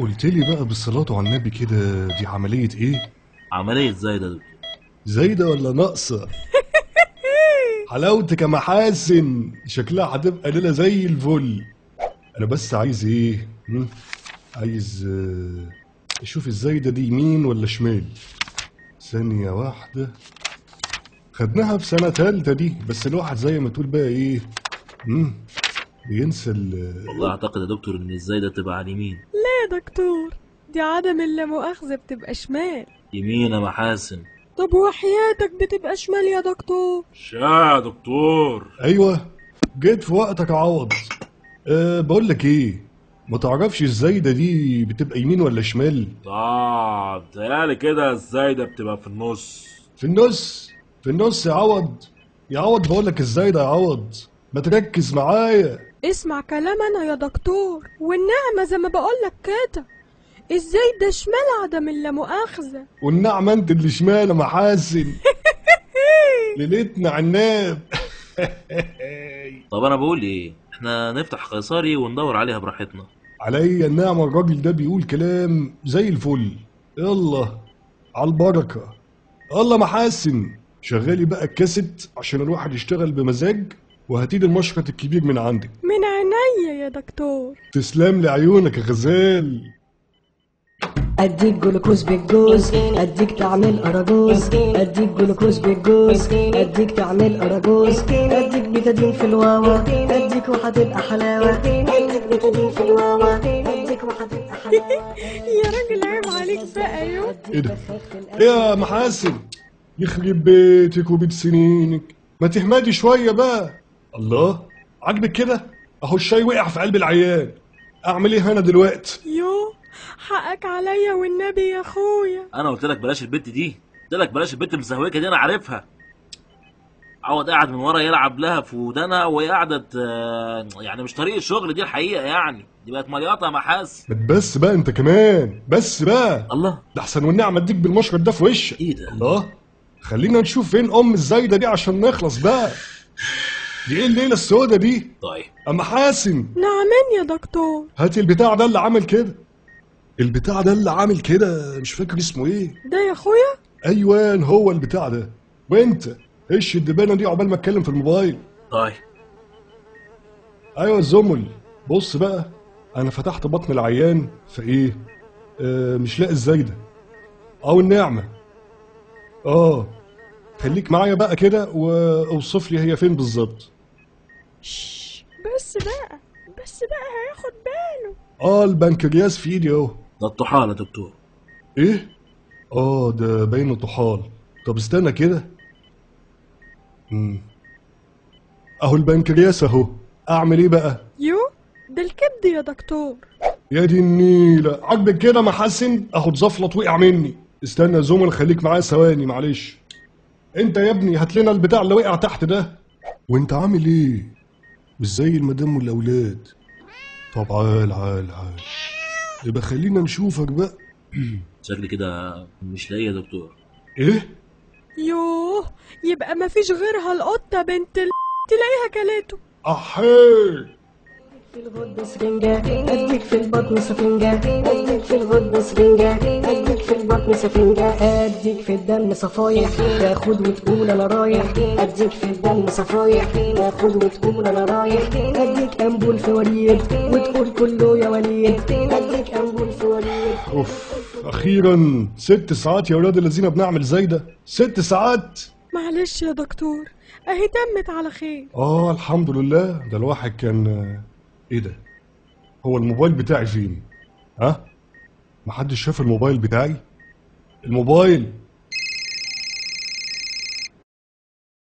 قلت لي بقى بالصلاة على النبي كده، دي عملية ايه؟ عملية زايدة يا دكتور. زايدة ولا ناقصة؟ حلاوتك يا محاسن، شكلها هتبقى ليلة زي الفل. انا بس عايز ايه؟ عايز اشوف الزايدة دي يمين ولا شمال. ثانية واحدة، خدناها في سنة تالتة دي، بس الواحد زي ما تقول بقى ايه، بينسى. والله اعتقد يا دكتور ان الزايدة تبقى على اليمين. لا يا دكتور، دي عدم اللامؤاخذة بتبقى شمال. يمين يا محاسن. طب وحياتك بتبقى شمال يا دكتور. شا يا دكتور. ايوه جيت في وقتك يا عوض. بقول لك ايه، ما تعرفش الزايدة دي بتبقى يمين ولا شمال؟ بتهيألي كده الزايدة بتبقى في النص. في النص؟ في النص يا عوض، يا عوض بقول لك الزايدة يا عوض، ما تركز معايا. اسمع كلام انا يا دكتور، والنعمة زي ما بقول لك كده، الزايدة شمال عدم اللامؤاخذة. والنعمة انت اللي شمال يا محاسن. ليلتنا عناب. طب انا بقول ايه، احنا نفتح قيصري وندور عليها براحتنا. عليا النعمة الراجل ده بيقول كلام زي الفل. يلا على البركة. يلا محاسن، شغالي بقى الكاسيت عشان الواحد يشتغل بمزاج، وهاتيلي المشرط الكبير من عندك. من عينيا يا دكتور. تسلم لي عيونك يا غزال. اديك جلوكوز بالجوز، اديك تعمل اراجوز، اديك جلوكوز بالجوز، اديك تعمل اراجوز، اديك بيتادين في الواوا، اديك وهتبقى حلاوة، اديك بيتادين في الواوا، اديك وهتبقى حلاوة. يا راجل عيب عليك بقى. يو ايه ده؟ ايه يا محاسن؟ يخرب بيتك وبيت سنينك، ما تهمدي شوية بقى. الله، عاجبك كده؟ اهو الشاي وقع في قلب العيان، اعمل ايه انا دلوقتي؟ يو حقك عليا والنبي يا اخويا. انا قلت لك بلاش البت دي، قلت لك بلاش البت المسهوكه دي، انا عارفها. عوض قاعد من ورا يلعب لها في ودانها وهي قاعدة، يعني مش طريق الشغل دي الحقيقة، يعني دي بقت مليطه يا محاسن. بس بقى انت كمان، بس بقى. الله، ده احسن والنعمة اديك بالمشرط ده في وشك. ايه ده؟ الله، خلينا نشوف فين ام الزايدة دي عشان نخلص بقى. دي ايه الليلة السودة دي؟ طيب اما حاسن. نعمين يا دكتور. هاتي البتاع ده اللي عامل كده، البتاع ده اللي عامل كده، مش فاكر اسمه ايه. ده يا اخويا؟ ايوه هو البتاع ده. وانت ايش الدبانه دي عقبال ما اتكلم في الموبايل. طيب ايوه الزمل، بص بقى، انا فتحت بطن العيان فايه، مش لاقي الزايدة او النعمة. خليك معايا بقى كده واوصف لي هي فين بالظبط. بس بقى، بس بقى هياخد باله. البنكرياس في ايدي اهو. ده الطحال يا دكتور. ايه؟ ده باينة طحال. طب استنى كده. اهو البنكرياس اهو، اعمل ايه بقى؟ يو ده الكبد يا دكتور. يا دي النيله، عاجبك كده محاسن؟ اهو اتزفلط وقع مني. استنى يا زمل، خليك معايا ثواني معلش. انت يا ابني هات لنا البتاع اللي وقع تحت ده. وانت عامل ايه؟ وازاي المدام والاولاد؟ طب عال عال عال، يبقى خلينا نشوفك بقى. شكلي كده مش لاقي يا دكتور. ايه؟ يوه، يبقى مفيش غيرها القطة بنت تلاقيها كلته. احي في الغدة سفنجة، اديك في البطن سفنجة، اديك في الغدة سفنجة، اديك في البطن سفنجة، اديك في الدم صفايح، تاخد وتقول انا رايح، اديك في الدم صفايح، تاخد وتقول انا رايح، اديك امبول في وريد وتقول كله يا وليد، اديك امبول في وريد. اوف، اخيرا 6 ساعات يا ولاد الذين بنعمل زي ده، 6 ساعات. معلش يا دكتور، اهي تمت على خير. الحمد لله. ده الواحد كان ايه ده؟ هو الموبايل بتاعي فين؟ ها؟ محدش شاف الموبايل بتاعي؟ الموبايل